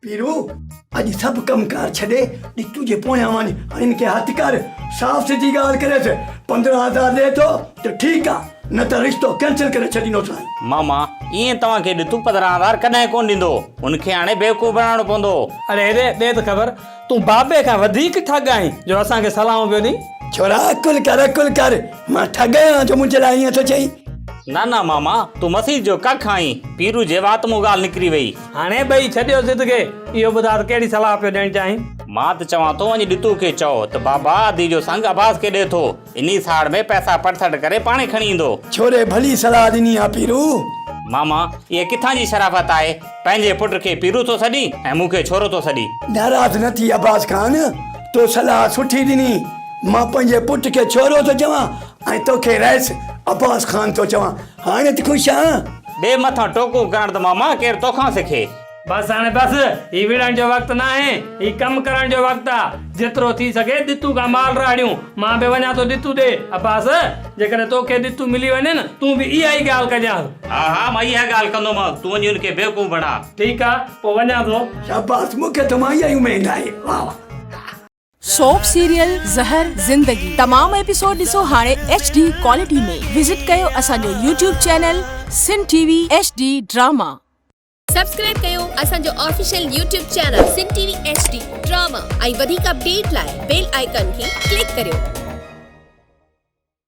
پيرو، اڄ سڀ ڪم ڪار ڇڏي ڏتو جي پويان وڃ ۽ هن کي هٿ ڪر. صاف سڌي ڳالهه ڪريس، 15 هزار ڏئي ٿو ته ٺيڪ آ، نه ته رشتو ڪينسل ڪري ڇڏيندوسانء. ماما، ائين توهان کي ڏتو 15 هزار ڪڏهن ڪونه ڏيندو. هن کي هاڻي بيوقوف بڻائڻو پوندو. اڙي هيڏي ڏي ته خبر، تون بابي کان وڌيڪ ٺڳ آهين جو اسان کي صلاحون پيو ڏين. ڇورا عقل ڪر عقل ڪر، مان ٺڳ آهيان جو منهنجي لاء ائين ٿو چئين. نه نه ماما، تون مسيح جو ڪک آهين. پيرو جي وات مون ڳالهه نڪري وئي. هاڻي ٻئي ڇڏيو ضد کي، اهو ٻڌاء ته ڪهڙي صلاح پيو ڏيڻ چاهين؟ مان ته چوان ٿو وڃي ڏتو کي چئو ته بابا ادي جو سڱ عباس کي ڏي ٿو، انهي ساڙ ۾ پئسا پٽ-سٽ ڪري پاڻهي کڻي ايندو. ڇوري ڀلي صلاح ڏني آ پيرو. ماما، اها ڪٿان جي شرافت آهي، پنهنجي پٽ کي پيرو ٿو سڏين ۽ مون کي ڇورو ٿو سڏين. ناراض نه ٿي عباس خان، تو صلاح سٺي ڏني، مان پنهنجي پٽ کي ڇورو ٿو چوان ۽ توکي رئيس عباس خان ٿو چوان، هاڻي ته خوش آن؟ ٻئي مٿان ٽوڪون ڪرڻ ته ماما ڪير توکان سکي. بس هاڻي بس، هي وڙهڻ جو وقت ناهي، هي ڪم ڪرڻ جو وقت آ. جيترو ٿي سگهي ڏتو کان مال راڙيون. مان به وڃان ٿو ڏتو ڏي. عباس، جيڪڏهن توکي ڏتو ملي وڃي نه، تون به اها ئي ڳالهه ڪجانس. ها ها، مان اها ڳالهه ڪندومانس، تون وڃي هن کي بيوقوف بڻاء. ٺيڪ آ، پوء وڃان ٿو. شاباس، مون کي تو مان اها ئي اميد آهي. واهه واهه. سوپ سيريل زهر زندگي تمام ايپيسوڊ ڏسو هاڻي ايڇ ڊي ڪوالٽي ۾ وزٽ ڪيو اسان جو YouTube channel Sindh T V H D drama. Subscribe ڪيو اسان جو official YouTube channel Sindh T V H D drama ۽ وڌيڪ اپڊيٽ لاء بيل آئيڪان کي ڪلڪ ڪريو.